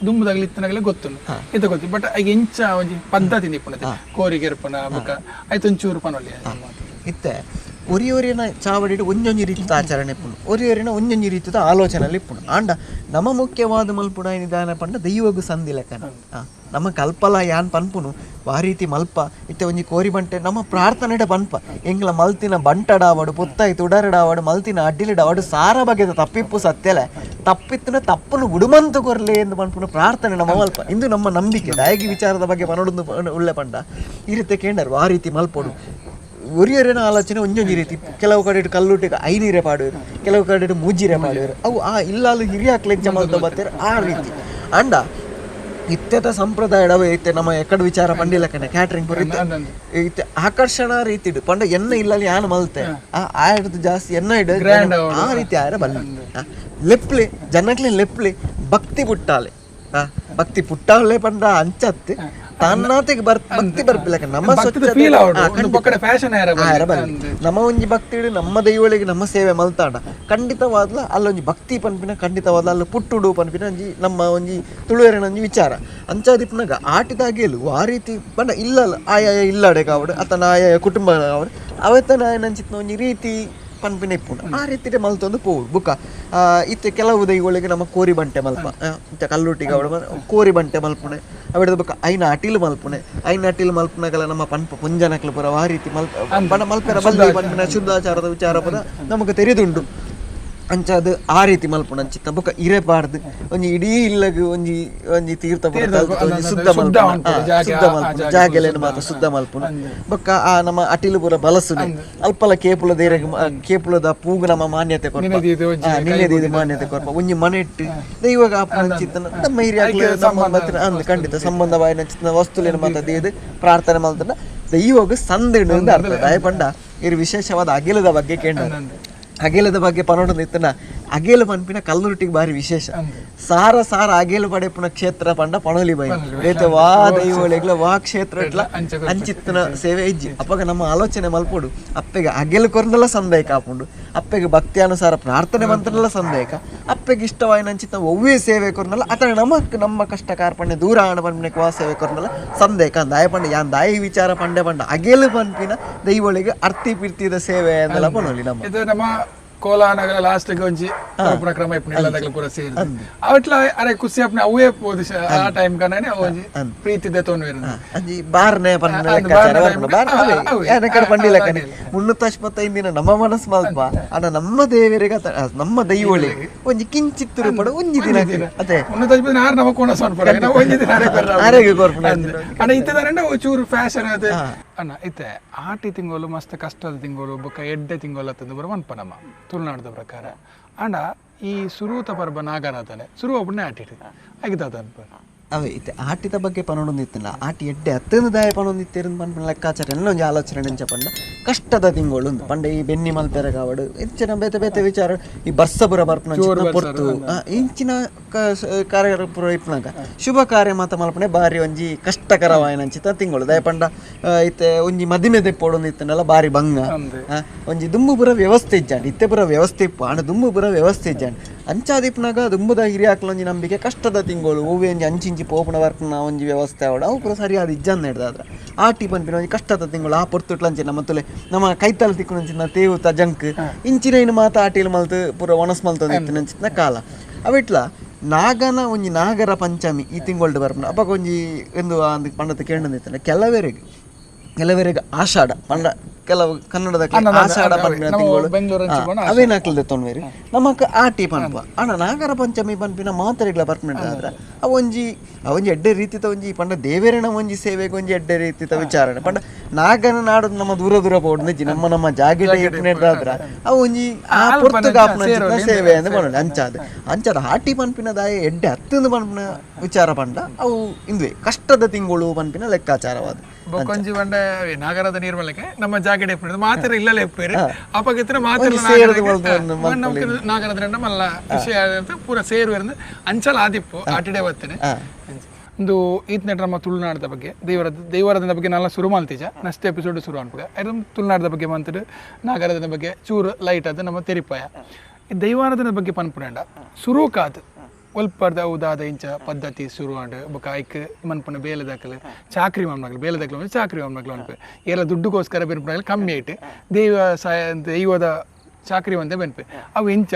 ದುಂಬುದಾಗಲಿ ಇತ್ತನಾಗಲೇ ಗೊತ್ತು ಇತ್ತ ಗೊತ್ತು. ಬಟ್ ಈಗ ಎಂಚ ಒಂಜಿ ಪದ್ಧತಿ ನಿಪ್ಪುಣತೆ ಕೋರಿಗೆ ಇರ್ಪಣ ಬೊಕ ಆಯ್ತು ಒಂಚೂರು ಪನೊಲಿ ಇತ್ತೆ ಒರಿಯೊರಿನ ಚಾವಡಿಡು ಒಂಜೊಂಜಿ ರೀತಿದ ಆಚರಣೆ ಇಪ್ಪುಂಡು, ಒರಿಯೊರಿನ ಒಂಜೊಂಜಿ ರೀತಿದ ಆಲೋಚನೆ ಇಪ್ಪುಂಡು. ಆಂಡ ನಮ್ಮ ಮುಖ್ಯವಾದ ಮಲ್ಪುಡ ನಿಧಾನ ಪಂಡ ದೈವಗು ಸಂಧಿ ಲೆಕ್ಕನ ನಮ್ಮ ಕಲ್ಪಲ ಯಾನ್ ಪನ್ಪುನು ಆ ರೀತಿ ಮಲ್ಪ ಇತ್ತೆ ಒಂಜಿ ಕೋರಿ ಬಂಟೆ ನಮ್ಮ ಪ್ರಾರ್ಥನೆಡ ಪನ್ಪ ಎಂಗ್ಲ ಮಲ್ತಿನ ಬಂಟಡಾವಡು ಪೊತ್ತಾಯ್ತು ಉಡರಡಾವಡು ಮಲ್ತಿನ ಅಡ್ಡಿಲಿಡಾವಡು ಸಾರ ಬಗೆದ ತಪ್ಪಿಪ್ಪು ಸತ್ಯಲೆ ತಪ್ಪಿತ್ತಿನ ತಪ್ಪನು ಉಡುಮಂತು ಕೊರ್ಲೆ ಎಂದು ಪನ್ಪುನು ಪ್ರಾರ್ಥನೆ ನಮ್ಮ ಮಲ್ಪ. ಇಂದು ನಮ್ಮ ನಂಬಿಕೆ ದಾಯಗಿ ವಿಚಾರದ ಬಗ್ಗೆ ಪನೊಡೊಂದು ಉಳ್ಳೆ ಪಂಡ ಈ ರೀತಿ ಕೇಂಡರು ಆ ರೀತಿ ಮಲ್ಪೊಡು. ಒರಿಯೊರಿನ ಆಲೋಚನೆ ಒಂಜೊಂಜಿ ರೀತಿ ಕೆಲವು ಕಡೆ ಕಲ್ಲುಟ್ಟಿಗೆ ಐನೀರೆ ಪಾಡುವರು, ಕೆಲವು ಕಡೆ ಮೂಜಿರೆ ಪಾಡುವರು, ಅವು ಆ ಇಲ್ಲಾಲು ಹಿರಿಯಾಕ್ಲೆ ಜಮಲ್ತ ಬರ್ತಾರೆ ಆ ರೀತಿ. ಅಂಡ ಇತ್ತೆತ ಸಂಪ್ರದಾಯ ಇತ್ತೆ ನಮ್ಮ ಎಕ್ಕಡ ವಿಚಾರ ಪಂಡಿಲಕ್ಕನೆ ಕ್ಯಾಟ್ರಿಂಗ್ ಪೂರ ಇತ್ತೆ ಆಕರ್ಷಣಾ ರೀತಿಡು ಪಂಡ ಎನ್ನ ಇಲ್ಲಲ್ಲಿ ಯಾನ್ ಮಲ್ತೆ ಆ ಹಿಡ್ದು ಜಾಸ್ತಿ ಎನ್ನ ಇಡು ಆ ರೀತಿ ಆರ ಬಲ್ಲ ಲೆಪ್ಲಿ ಜನಕ್ಲೆ ಲೆಪ್ಲಿ ಭಕ್ತಿ ಪುಟ್ಟಾಲೆ ಭಕ್ತಿ ಪುಟ್ಟಾಲೆ ಪಂಡ ಅಂಚತ್ತೆ ತನ್ನಾತೆಗೆ ಭಕ್ತಿ ಬರ್ಪಿಲಕ್ಕ ನಮ್ಮ ನಮ್ಮ ಒಂಜಿ ಭಕ್ತಿ ನಮ್ಮ ದೈವಳಿಗೆ ನಮ್ಮ ಸೇವೆ ಮಲ್ತಾಂಡ ಖಂಡಿತವಾದ್ಲ ಅಲ್ಲೊಂಜಿ ಭಕ್ತಿ ಪನ್ಪಿನ ಖಂಡಿತವಾದ್ಲ ಅಲ್ಲ ಪುಟ್ಟುಡು ಪನ್ಪಿನ ಒಂಜಿ ನಮ್ಮ ಒಂಜಿ ತುಳುವೆರನ ಒಂಜಿ ವಿಚಾರ. ಅಂಚಾದಿಪ್ಪನಾಗ ಆಟಿದಾಗೇಲು ಆ ರೀತಿ ಪಂಡ ಇಲ್ಲ ಆಯಾಯ ಇಲ್ಲಾಡೆ ಕಾವಡು ಅತನ ಆಯಾಯ ಕುಟುಂಬ ಕಾವಡು ಅವತ್ತನ ಆಯನಂಚಿತ್ನ ಒಂಜಿ ರೀತಿ ಪನ್ಪಿನ ಇಪ್ಪುಂಡು ಆ ರೀತಿ ಮಲ್ತೊಂದು ಪೋವು. ಬುಕ್ಕ ಇತ್ತೆ ಕೆಲವು ದೈವಗಳಿಗೆ ನಮ್ಮ ಕೋರಿ ಬಂಟೆ ಮಲ್ಪ ಇತ್ತೆ ಕಲ್ಲುಟ್ಟಿಗೆ ಅವಳು ಕೋರಿ ಬಂಟೆ ಮಲ್ಪುಣೆ ಅವಿಡದ ಬೊಕ್ಕ ಐನ ಅಟಿಲು ಮಲ್ಪುಣೆ ಐನ ಅಟಿಲು ಮಲ್ಪುನಗಲ ನಮ್ಮ ಪನ್ಪ ಪುಂಜನಕ್ಲು ಪೂರ ಆ ರೀತಿ ಮಲ್ಪ ಮಲ್ಪೆರ ಬಲ್ಲಿ ಪನ್ಪಿನ ಶುದ್ಧಾಚಾರದ ವಿಚಾರ ಪೂರ ನಮಗೆ ತೆರೆದುಂಡು. ಅಂಚಾದ ಆ ರೀತಿ ಮಲ್ಪುಣ ಅಂಚಿತ್ತ ಬೊಕ್ಕ ಇರೆ ಪಾಡ್ದು ಒಂಜಿ ಇಡೀ ಇಲ್ಲಗ್ ಒಂಜಿ ಒಂಜಿ ತೀರ್ಥ ಶುದ್ಧ ಮಲ್ಪುಣ ಶುದ್ಧ ಮಲ್ಪುಣ ಜಾಗೆಲೇನು ಮಾತ್ರ ಶುದ್ಧ ಮಲ್ಪುಣ. ಬೊಕ್ಕ ಆ ನಮ್ಮ ಅಟಿಲು ಪೂರ ಬಲಸುನೆ ಅಲ್ಪಲ ಕೇಪುಲ ದೇರಗ್ ಕೇಪುಲದ ಪೂಗು ನಮ್ಮ ಮಾನ್ಯತೆ ಕೊರ್ಪ ನಿನ್ನೆದೀದು ಮಾನ್ಯತೆ ಕೊರ್ಪ ಒಂಜಿ ಮನೆ ಇಟ್ಟು ದೈವಾಗ ಆಪುನ ನಮ್ಮ ಹಿರಿಯ ಅಂದ್ ಖಂಡಿತ ಸಂಬಂಧವಾಯಿನ ಚಿತ್ತನ ವಸ್ತುಲೇನು ಮಾತ್ರ ದೇದು ಪ್ರಾರ್ಥನೆ ಮಲ್ತನ ದೈವಾಗ ಸಂದಿಡು ಅಂತ ಅರ್ಥ. ದಯಪಂಡ ಇರು ವಿಶೇಷವಾದ ಅಗಿಲದ ಬಗ್ಗೆ ಕೇಂದ್ರ ಅಗೇಲದ ಬಗ್ಗೆ ಪನೊಡೊಂದು ಇತ್ತನ ಅಗೇಲು ಪನ್ಪಿನ ಕಲ್ಲುರುಟ್ಟಿಗೆ ಬಾರಿ ವಿಶೇಷ. ಸಾರ ಸಾರ ಅಗೇಲು ಪಡೆಪುನ ಕ್ಷೇತ್ರ ಪಂಡ ಪಣೋಲಿ ಬೈ ಬೇತೆ ವಾ ದೈವಳಿಗ್ಲ ವಾ ಕ್ಷೇತ್ರ ಇಟ್ಲ ಅಂಚಿತ್ತನ ಸೇವೆ ಇಜ್ಜಿ. ಅಪ್ಪಗ ನಮ್ಮ ಆಲೋಚನೆ ಮಲ್ಪೊಡು ಅಪ್ಪೆಗೆ ಅಗೇಲು ಕೊರ್ನಲ ಸಂದೇಹ ಆಪುಂಡು, ಅಪ್ಪೆಗೆ ಭಕ್ತಿಯಾನುಸಾರ ಪ್ರಾರ್ಥನೆ ಮಂತ್ರನೆಲ್ಲ ಸಂದೇಹ, ಅಪ್ಪೆಗೆ ಇಷ್ಟವಾಯಿನ ಅಂಚಿತ್ತ ಒವ್ವೇ ಸೇವೆ ಕೊರ್ನಲ್ಲ ಅತನ ನಮಕ್ ನಮ್ಮ ಕಷ್ಟ ಕಾರ್ಪಣ್ಯ ದೂರ ಆಣ ಪನ್ಪಿನಕ್ಕೆ ವಾ ಸೇವೆ ಕೊರ್ನಲ್ಲ ಸಂದೇಹ ಅಂದ ಆಯ ಪಂಡ ಯಾನ್ ದಾಯಿ ವಿಚಾರ ಪಂಡೆ ಪಂಡ ಅಗೇಲು ಪನ್ಪಿನ ದೈವಳಿಗೆ ಅರ್ತಿ ಪಿರ್ತಿದ ಸೇವೆ ಅಂದೆಲ್ಲ ಪಣೋಲಿ. ನಮ್ಮ ಕೋಲಾನಗರ ಲಾಸ್ಟ್ ಒಂಜಿ ಕ್ರಮ ಇಪ್ಪುನ ಪೂರ ಸೇರಿ ಅವಟ್ಲ ಅರೆ ಖುಷಿ ಅಪ್ನೆ ಅವೇ ಪೋದು ಆ ಟೈಮ್ ಕಣ್ಣನೆ ಒಂಜಿ ಪ್ರೀತಿ ದೆತೊನ್ವೆರ್ ಅಂಜಿ ಬಾರ್ನೆ ಪನ್ಪಿನ ಲೆಕ್ಕಾಚಾರ ಬರ್ಪುಂಡು. ಪಂಡಿ ಲೆಕ್ಕನೆ 365 ದಿನ ನಮ್ಮ ಮನಸ್ಸು ಮಲ್ಪ ಅಣ್ಣ ನಮ್ಮ ದೇವರಿಗೆ ನಮ್ಮ ದೈವಳಿಗೆ ಒಂಜಿ ಕಿಂಚಿತ್ ರೂಪಡ್ ಒಂಜಿ ದಿನ ಅದೇ 365 ಆರು ನಮ್ಮ ಕೋಣ ಸೊನ್ಪುರ ಒಂಜಿ ದಿನ ಆರೋಗ್ಯ ಕೊರ್ಪುಂಡು. ಅಣ್ಣ ಇತ್ತದಾರಂಡ ಚೂರು ಫ್ಯಾಷನ್ ಅದೇ ಅಣ್ಣ ಇತ್ತೆ ಆಟಿ ತಿಂಗಳು ಮಸ್ತ್ ಕಷ್ಟದ ತಿಂಗಳು ಬೊಕ್ಕ ಎಡ್ಡೆ ತಿಂಗಳು ಅತ್ತಂದು ಬರೋ ಮನ್ಪ ನಮ್ಮ ತುಳುನಾಡದ ಪ್ರಕಾರ. ಅಂಡ ಈ ಸುರೂತ ಪರ್ಬ ನಾಗರಾಧನೆ ಸುರು ಒಬ್ಬನೇ ಆಟಿಟ್ಟು ಆಗಿದ್ದ ಅನ್ಪ ಅವೇ ಇತ್ತೆ ಆಟಿದ ಬಗ್ಗೆ ಪನೊಡೊಂದು ಇತ್ತಿಲ್ಲ ಆಟಿ ಎಡ್ಡೆ ಅತ್ತಂದು ದಾಯ ಪನೊಂದು ಇತ್ತಿರಂದು ಪನ್ಪಿನ ಲೆಕ್ಕಾಚಾರ ಎಲ್ಲ ಒಂಜಿ ಆಲೋಚನೆ ನೆಂಚ ಪಂಡ ಕಷ್ಟದ ತಿಂಗಳು ಉಂದು ಪಂಡ ಈ ಬೆನ್ನಿ ಮಲ್ಪೆರಗಾವಡು ಇಂಚಿನ ಬೇತೆ ಬೇತೆ ವಿಚಾರ ಈ ಬರ್ಸಪುರ ಬರ್ಪುನ ಪೊರ್ತು ಇಂಚಿನ ಕಾರ್ಯ ಪುರ ಇಪ್ಪುನಗ ಶುಭ ಕಾರ್ಯ ಮಾತ ಮಲ್ಪನೆ ಬಾರಿ ಒಂಜಿ ಕಷ್ಟಕರವಾಯಿನ ಅಂಚಿತ ತಿಂಗಳು ದಾಯ ಪಂಡ ಇತ್ತೆ ಒಂಜಿ ಮದಿಮೆ ದೆಪ್ಪೊಡೊಂದು ಇತ್ತನಲ್ಲ ಬಾರಿ ಬಂಗ ಒಂಜಿ ದುಂಬು ಪುರ ವ್ಯವಸ್ಥೆ ಇಜ್ಜಾಂಡ್ ಇತ್ತೆ ಪುರ ವ್ಯವಸ್ಥೆ ಇಪ್ಪು ಆಂಡ ದುಂಬು ಪುರ ವ್ಯವಸ್ಥೆ ಇಜ್ಜಾಂಡ್ ಅಂಚಾದಿಪ್ಪುನಾಗ ದುಂಬುದ ಹಿರಿಯಾಕ್ಲ ಒಂಜಿ ನಂಬಿಕೆ ಕಷ್ಟದ ತಿಂಗಳು ಒವ್ವೆ ಒಂಜಿ ಅಂಚಿಂಚಿ ಪೋಪುನ ವರ್ಪುನ ಒಂಜಿ ವ್ಯವಸ್ಥೆ ಆವಡು ಅವು ಪೂರ ಸರಿಯಾದ ಇಜ್ಜಾನ್ ಹಿಡ್ದಾದ್ರ ಆಟಿ ಪನ್ಪಿನ ಒಂಜಿ ಕಷ್ಟದ ತಿಂಗಳು ಆ ಪೊರ್ತುಟ್ಲಂಚಿ ನಮ್ಮ ತುಲೆ ನಮ್ಮ ಕೈತಲ್ ತಿಕ್ಕುನಂಚಿನ ತೇವು ತಜಂಕ್ ಇಂಚಿನ ಮಾತ ಆಟಿಲ್ ಮಲ್ತು ಪೂರ ಒಣಸ್ ಮಲ್ತೊಂದು ಇತ್ತಿನಂಚಿನ ಕಾಲ ಅವಿಟ್ಲ ನಾಗನ ಒಂಜಿ ನಾಗರ ಪಂಚಮಿ ಈ ತಿಂಗೊಳ್ಡು ಬರ್ಪುನ ಅಪಗ ಒಂಜಿ ಎಂದು ಪಂಡತ ಕೇಂದ್ರ ಕೆಲವರಿಗೆ ಕೆಲವರಿಗೆ ಆಷಾಢ ಪಂಡ ಕೆಲವು ಕನ್ನಡದ ಆಷಾಢ ಪನ್ಪಿನ ತಿಂಗಳು ಅವೇನಾಕ್ಲದೆ ತೊಂದರೆ ನಮಕ್ ಆಟಿ ಪನ್ಪ ಅಣ್ಣ ನಾಗರ ಪಂಚಮಿ ಪನ್ಪಿನ ಮಾತರೆಗ್ಲ ಬರ್ಪುನ ಆದ್ರೆ ಅವೊಂಜಿ ಅವೊಂಜಿ ಎಡ್ಡೆ ರೀತಿತ ಒಂಜಿ ಪಂಡ ದೇವೇರನ ಒಂಜಿ ಸೇವೆಗೆ ಒಂಜಿ ಎಡ್ಡೆ ರೀತಿತ ವಿಚಾರಣೆ ಪಂಡ ನಾಗನ ನಾಡು ನಮ್ಮ ದೂರ ದೂರ ಪೋಡು ನಿಜಿ ನಮ್ಮ ನಮ್ಮ ಜಾಗೆಟ ಇಪ್ಪುನೆಡ್ದಾದ್ರ ಅವೊಂಜಿ ಆ ಪೊರ್ತುಗಾಪುನ ಸೇವೆ ಅಂದ್ ಪನೊಲಿ ಅಂಚಾದ ಅಂಚಾದ ಆಟಿ ಪನ್ಪಿನ ದಾಯ ಎಡ್ಡೆ ಹತ್ತಂದು ಪನ್ಪಿನ ವಿಚಾರ ಪಂಡ ಅವು ಇಂದುವೆ ಕಷ್ಟದ ತಿಂಗಳು ಪನ್ಪಿನ ಲೆಕ್ಕಾಚಾರವಾದ ಬೊಕೊಂಜಿ ಪಂಡ ನಾಗರದ ನೀರ್ಮಲಕ್ಕೆ ನಮ್ಮ ಜಾಗೆಡೆ ಮಾತ್ರ ಇಲ್ಲಲೇ ಇಪ್ಪೇರು ಅಪಗಿತ್ರ ಮಾತ್ರ ನಾಗರದ ಮಲ್ಲ ವಿಷಯ ಪೂರ ಸೇರು ಅಂಚಲ ಆದಿಪ್ಪು ಆಟಿಡೆ ಬರ್ತೇನೆ ಒಂದು ಈತನ ನಮ್ಮ ತುಳುನಾಡದ ಬಗ್ಗೆ ದೇವರದ ಬಗ್ಗೆ ನಾಲ್ಲ ಶುರು ಮಾಡ್ತೀಜ ನೆಕ್ಸ್ಟ್ ಎಪಿಸೋಡ್ ಶುರು ಅನ್ಪುಗ ಅದು ತುಳುನಾಡದ ಬಗ್ಗೆ ಮಂತಿಡು ನಾಗರದ ಬಗ್ಗೆ ಚೂರು ಲೈಟ್ ಅದು ನಮ್ಮ ತೆರಿಪಾಯ ದೈವಾರಾಧನೆ ಬಗ್ಗೆ ಪನ್ಪುಂಡ ಸುರುಕಾದ್ ಒಲ್ಪರ್ದ ಉದಾದ ಇಂಚ ಪದ್ಧತಿ ಶುರು ಆಂಡ್ ಬೊಕ ಐಕ್ ಮನ್ಪುನ ಬೇಲೆ ದಾಖಲೆ ಚಾಕ್ರಿ ಮನ್ಮಕ್ಲು ಬೇಲೆ ದಾಖಲೆ ಚಾಕ್ರಿ ಮನ್ಮಕ್ಲು ಅನ್ಪೆ ಎಲ್ಲ ದುಡ್ಡುಗೋಸ್ಕರ ಬೆನ್ಪುನಾಗಲಿ ಕಮ್ಮಿ ಐಟ್ ದೈವ ಸಾಯ ದೈವದ ಚಾಕ್ರಿ ಒಂದೇ ಬೆನ್ಪೆ ಅವು ಇಂಚ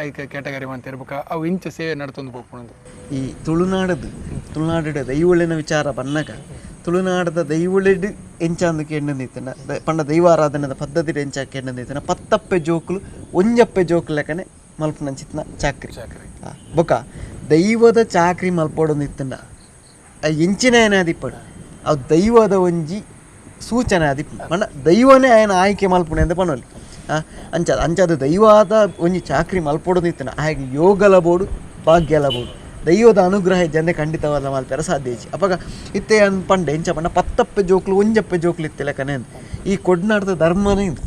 ಐಕ್ ಕ್ಯಾಟಗರಿ ಮಂತೇರ್ ಬೊಕ ಅವು ಇಂಚ ಸೇವೆ ನಡ್ತೊಂದು ಪೋಪುನಂದು. ಈ ತುಳುನಾಡದು ತುಳುನಾಡಿಡ ದೈವಳಿನ ವಿಚಾರ ಬನ್ನಗ ತುಳುನಾಡದ ದೈವಳಿಡ್ ಎಂಚ ಅಂದು ಕೇಂದ್ರನ ಪಂಡ ದೈವಾರಾಧನೆದ ಪದ್ಧತಿ ಎಂಚ ಕೇಂದ್ರನ ಪತ್ತಪ್ಪೆ ಜೋಕುಲು ಒಂಜಪ್ಪೆ ಜೋಕುಲು ಲೆಕ್ಕನೆ ಮಲ್ಪುನಂಚಿತ್ನ ಚಾಕ್ರಿ ಚಾಕ್ರಿ ಬೊಕ ದೈವದ ಚಾಕ್ರಿ ಮಲ್ಪೊಡೊಂದು ಇತ್ತಂಡ ಎಂಚಿನ ಏನಾದಿಪ್ಪಡು ಅವು ದೈವದ ಒಂಜಿ ಸೂಚನೆ ಆದಿಪ್ಪು ಪಂಡ ದೈವನೇ ಆಯನ ಆಯ್ಕೆ ಮಲ್ಪುಣೆ ಅಂತ ಪನೊಲಿ ಅಂಚ ಅಂಚಾದ ದೈವದ ಒಂಜಿ ಚಾಕ್ರಿ ಮಲ್ಪೊಡೊಂದು ಇತ್ತಂಡ ಆಯಗ್ ಯೋಗಲ ಬೋಡು ಭಾಗ್ಯಲ ಬೋಡು ದೈವದ ಅನುಗ್ರಹ ಜನ ಖಂಡಿತವಾದ ಮಲ್ಪೆರ ಸಾಧ್ಯ ಇಜ್ಜಿ. ಅಪಗ ಇತ್ತೆ ಅನ್ ಪಂಡೆ ಎಂಚ ಪಂಡ ಪತ್ತಪ್ಪೆ ಜೋಕ್ಲು ಒಂಜಪ್ಪೆ ಜೋಕ್ಲು ಇತ್ತೆ ಲೆಕ್ಕನೆ ಈ ಕೊಡ್ನಾಡ್ದ ಧರ್ಮನೇ ಇದು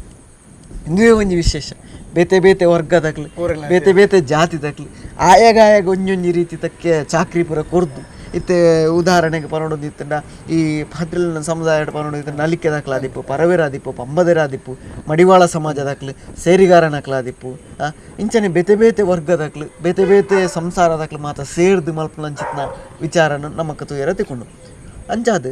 ಇಂದುವೇ ಒಂಜಿ ವಿಶೇಷ. ಬೇತೆ ಬೇತೆ ವರ್ಗದಕ್ಲು ಬೇತೆ ಬೇತೆ ಜಾತಿ ತಕ್ಲು ಆಯಾಗ ಒಂಜೊಂಜಿ ರೀತಿ ತಕ್ಕೆ ಚಾಕ್ರಿ ಪೂರ ಕೊರ್ದು ಇತ್ತೆ ಉದಾಹರಣೆಗೆ ಪನೊಡೊಂದು ಇತ್ತಂಡ ಈ ಪಾತ್ರೆಲಿನ ಸಮುದಾಯ ಪನೊಡೊಂದು ಇತ್ತಂಡ ನಲಿಕೆ ದಾಖಲಾದಿಪ್ಪು ಪರವೇರಾದಿಪ್ಪು ಪಂಬದೆರಾದಿಪ್ಪು ಮಡಿವಾಳ ಸಮಾಜ ದಾಖಲು ಸೇರಿಗಾರನಕ್ಲಾದಿಪ್ಪು ಇಂಚನೆ ಬೇತೆ ಬೇತೆ ವರ್ಗದಾಕ್ಲು ಬೇತೆ ಬೇತೆ ಸಂಸಾರದಾಕ್ಲು ಮಾತ್ರ ಸೇರ್ದು ಮಲ್ಪುನಂಚಿತ್ನ ವಿಚಾರನ ನಮಕ್ ತೂಯರ ತಿಕೊಂಡು ಅಂಚಾದ್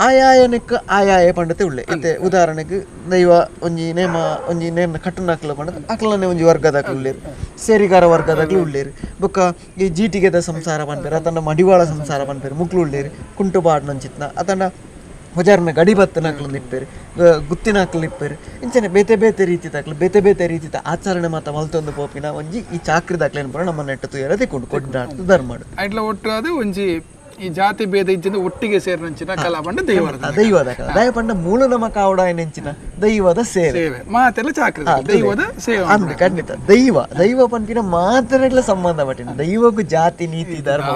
ಆಯಾಯನಕ್ಕೆ ಆಯಾಯ ಪಂಡತೆ ಉಳ್ಳೆ ಇತ್ತೆ ಉದಾಹರಣೆಗೆ ದೈವ ಒಂಜಿ ನೇಮ ಒಂಜಿ ನೇಮ ಕಟ್ಟುನಾಕ್ಲ ಪಂಡತ ಅಕ್ಲನೆ ಒಂಜಿ ವರ್ಗದಾಕ್ಲು ಉಳ್ಳೇರು ಸೇರಿಗಾರ ವರ್ಗದಾಕ್ಲು ಉಳ್ಳೇರು ಬೊಕ್ಕ ಈ ಜೀಟಿಗೆದ ಸಂಸಾರ ಪನ್ಪೇರು ಅತನ ಮಡಿವಾಳ ಸಂಸಾರ ಪನ್ಪೇರು ಮುಕ್ಲು ಉಳ್ಳೇರು ಕುಂಟುಬಾಡ್ನಂಚಿತ್ನ ಅತನ ಹೊಜಾರ್ನ ಗಡಿ ಬತ್ತನಾಕ್ಲು ನಿಪ್ಪೇರು ಗುತ್ತಿನಾಕ್ಲು ನಿಪ್ಪೇರು ಇಂಚನೆ ಬೇತೆ ಬೇತೆ ರೀತಿ ದಾಕ್ಲು ಬೇತೆ ಬೇತೆ ರೀತಿದ ಆಚರಣೆ ಮಾತ ಮಲ್ತೊಂದು ಪೋಪಿನ ಒಂಜಿ ಈ ಚಾಕ್ರಿ ದಾಕ್ಲೇನು ಪೂರ ನಮ್ಮ ನೆಟ್ಟು ತೂಯರ ತಿಕೊಂಡು ಕೊಡ್ನಾಡ್ದು ಧರ್ಮಡು ಐಟ್ಲ ಒಟ್ಟು ಅದು ಒಂಜಿ ಈ ಜಾತಿ ಭೇದ ಇಜ್ಜಿಂದ ಒಟ್ಟಿಗೆ ಸೇರಿನಂಚಿನ ಕಲಾ ಪಂಡ ದೈವದ ದೈವದ ಕಲಾ ದೈವ ಪಂಡ ಮೂಲ ನಮ್ಮ ಕಾವಡ ನೆಂಚಿನ ದೈವದ ಸೇವೆ ಮಾತೆಲ್ಲ ಚಾಕ್ರಿ ದೈವದ ಸೇವೆ ಅಂದ್ರೆ ಖಂಡಿತ ದೈವ ದೈವ ಪನ್ಪಿನ ಮಾತ್ರ ಸಂಬಂಧ ಪಟ್ಟಿನ ದೈವಕ್ಕೂ ಜಾತಿ ನೀತಿ ಧರ್ಮ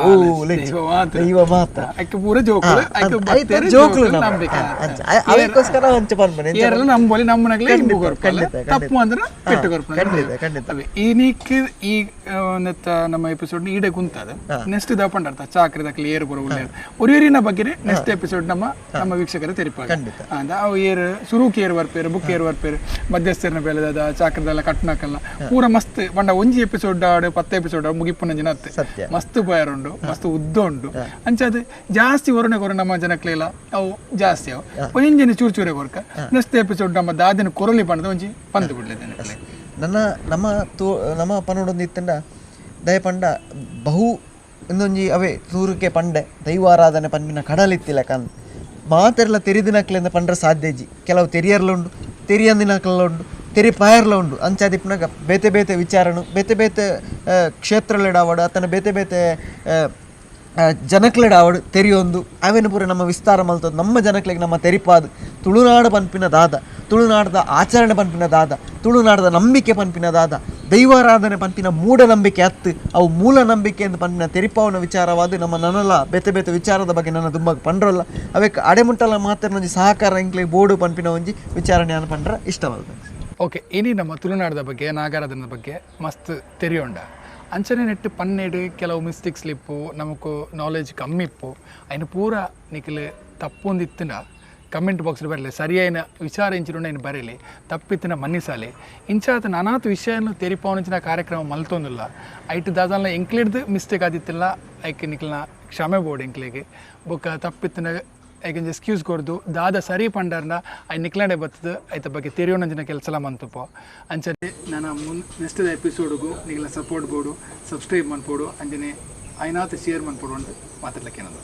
ದೈವ ಮಾತ್ರ ಪೂರ ಜೋಕುಲು ಜೋಕುಲು ಅದಕ್ಕೋಸ್ಕರ ಹಂಚ ಪನ್ಪನೆ ನಂಬಲಿ ನಮ್ಮನಗ್ಲೇ ತಪ್ಪು ಅಂದ್ರೆ ಪೆಟ್ಟು ಖಂಡಿತ ಖಂಡಿತ ಈ ನೀಕ್ ಈ ನಮ್ಮ ಎಪಿಸೋಡ್ ಈಡೆ ಕುಂತದ ನೆಕ್ಸ್ಟ್ ಇದ ಪಂಡರ್ತ ಚಾಕ್ರಿ ದಾಖಲೆ ಏರು ಬರೋ ಒರಿಯರಿನ ಬಗ್ಗೆ ನೆಕ್ಸ್ಟ್ ಎಪಿಸೋಡ್ ನಮ್ಮ ನಮ್ಮ ವೀಕ್ಷಕರ ತೆರಿಪಾಗ ಅವು ಏರು ಸುರುಕ್ ಏರು ಬರ್ಪೇರು ಬುಕ್ ಏರು ಬರ್ಪೇರು ಮಧ್ಯಸ್ಥರನ ಬೇಲೆದ ಚಾಕ್ರದೆಲ್ಲ ಕಟ್ನಾಕಲ್ಲ ಪೂರ ಮಸ್ತ್ ಪಂಡ ಒಂಜಿ ಎಪಿಸೋಡ್ ಆಡು 10 ಎಪಿಸೋಡ್ ಮುಗಿಪುನಂಜಿನ ಅತ್ತೆ ಮಸ್ತ್ ಬಯರ್ ಉಂಡು ಮಸ್ತ್ ಉದ್ದ ಉಂಡು ಅಂಚಾದ ಜಾಸ್ತಿ ಹೊರನೆ ಕೊರ ನಮ್ಮ ಜನಕ್ಲೆಲ್ಲ ಅವು ಜಾಸ್ತಿ ಅವು ಒಂಜಿನ ಚೂರು ಚೂರೆ ಕೊರ್ಕ ನೆಕ್ಸ್ಟ್ ಎಪಿಸೋಡ್ ನಮ್ಮ ದಾದಿನ ಕೊರಲಿ ಪಂಡದ ಒಂಜಿ ಪಂದು ಬಿಡ್ಲಿ ನನ್ನ ನಮ್ಮ ತೋ ನಮ್ಮ ಪನೊಡೊಂದು ಇತ್ತಂಡ ದಯ ಪಂಡ ಬಹು ಇನ್ನೊಂಜಿ ಅವೇ ತೂರುಕೆ ಪಂಡೆ ದೈವಾರಾಧನೆ ಪನ್ಪಿನ ಕಡಲಿತ್ತಿಲ್ಲ ಕನ್ ಮಾತೆರ್ಲ ತೆರಿದಿನಕ್ಲೆಂದ ಪಂಡ್ರೆ ಸಾಧ್ಯ ಇಜ್ಜಿ. ಕೆಲವು ತೆರಿಯರ್ಲ ಉಂಡು ತೆರಿಯಂದಿನಕ್ಲೆಲ್ಲ ಉಂಡು ತೆರಿ ಪಾಯರ್ಲ ಉಂಡು ಅಂಚಾದಿಪ್ಪನಾಗ ಬೇತೆ ಬೇತೆ ವಿಚಾರನು ಬೇತೆ ಬೇತೆ ಕ್ಷೇತ್ರಲೆಡಾವಡು ಆತನ ಬೇತೆ ಬೇತೆ ಜನಕ್ಲೆಡಾವಡು ತೆರಿಯೊಂದು ಅವೇನು ಪೂರ ನಮ್ಮ ವಿಸ್ತಾರ ಮಲ್ತದ್ದು ನಮ್ಮ ಜನಕ್ಲೆಗ್ ನಮ್ಮ ತೆರಿಪಾದು ತುಳುನಾಡು ಪನ್ಪಿನ ದಾದ ತುಳುನಾಡದ ಆಚರಣೆ ಪನ್ಪಿನ ದಾದ ತುಳುನಾಡದ ನಂಬಿಕೆ ಪನ್ಪಿನ ದಾದ ದೈವಾರಾಧನೆ ಪನ್ಪಿನ ಮೂಢನಂಬಿಕೆ ಅತ್ತು ಅವು ಮೂಲ ನಂಬಿಕೆ ಎಂದು ಪನ್ಪಿನ ತೆರಿಪಾವನ ವಿಚಾರವಾದ ನಮ್ಮ ನನಲ ಬೇತೆ ಬೇತೆ ವಿಚಾರದ ಬಗ್ಗೆ ನನ್ನ ತುಂಬ ಪಂಡ್ರಲ್ಲ ಅವಕ್ಕೆ ಅಡೆಮುಟ್ಟಲ ಮಾತ್ರ ಒಂಜಿ ಸಹಕಾರ ಇಂಕ್ಲೆ ಬೋರ್ಡು ಪನ್ಪಿನ ಒಂಜಿ ವಿಚಾರಣೆ ಪಂಡ್ರ ಇಷ್ಟವಲ್ಲ. ಓಕೆ, ಇನಿ ನಮ್ಮ ತುಳುನಾಡದ ಬಗ್ಗೆ ನಾಗಾರಾಧನದ ಬಗ್ಗೆ ಮಸ್ತ್ ತೆರಿಯೋಂಡ ಅಂಚನೆ ನೆಟ್ಟು ಪನ್ನೇಡು ಕೆಲವು ಮಿಸ್ಟೇಕ್ಸ್ ಲಿಪ್ಪು ನಮಕು ನಾಲೆಜ್ ಕಮ್ಮಿ ಇಪ್ಪು ಅಯ್ನ ಪೂರ ನಿಖಲು ತಪ್ಪೊಂದಿತ್ತಿನ ಕಮೆಂಟ್ ಬಾಕ್ಸ್ ಬರಲಿ ಸರಿಯಾಯಿನ ವಿಚಾರ ಇಂಚಿನ ಏನು ಬರಲಿ ತಪ್ಪಿತ್ತಿನ ಮನ್ನಿಸಾಲಿ ಇಂಚಾತ ನಾನಾತ್ ವಿಷಯನು ತೆರಿಪಾವನಿಂಚಿನ ಕಾರ್ಯಕ್ರಮ ಮಲ್ತೊಂದಿಲ್ಲ ಐಟ್ ದಾದಾಲ ಎಂಕ್ಲೇಡ್ದು ಮಿಸ್ಟೇಕ್ ಆದಿತ್ತಿಲ್ಲ ಐಕ್ ನಿಖಲ್ನ ಕ್ಷಮೆ ಬೋರ್ಡ್ ಎಂಕ್ಲೆಗೆ ಬೊಕ್ಕ ತಪ್ಪಿತ್ತಿನ ಐಕೊಂಜಿ ಎಕ್ಸ್ಕ್ಯೂಸ್ ಕೊರ್ದು ದಾದ ಸರಿ ಪಂಡರ್ನ I ನಿಕ್ಲಾಡೆ ಬತ್ತದು ಐತ ಬಗ್ಗೆ ತೆರಿಯೋಣಂಜಿನ ಕೆಲಸಲ ಮಂತುಪೋ. ಅಂಚನೆ ನನ್ನ ಮುನ್ ನೆಕ್ಸ್ಟ್ ಎಪಿಸೋಡ್ಗು ನಿಗಲ ಸಪೋರ್ಟ್ ಬೋಡು, ಸಬ್ಸ್ಕ್ರೈಬ್ ಮನ್ಪೋಡು, ಅಂಚನೆ ಐನಾತ್ ಶೇರ್ ಮನ್ಪೋಡು ಅಂತ ಮಾತಾಡ್ಲಿಕ್ಕೆ ಏನದು.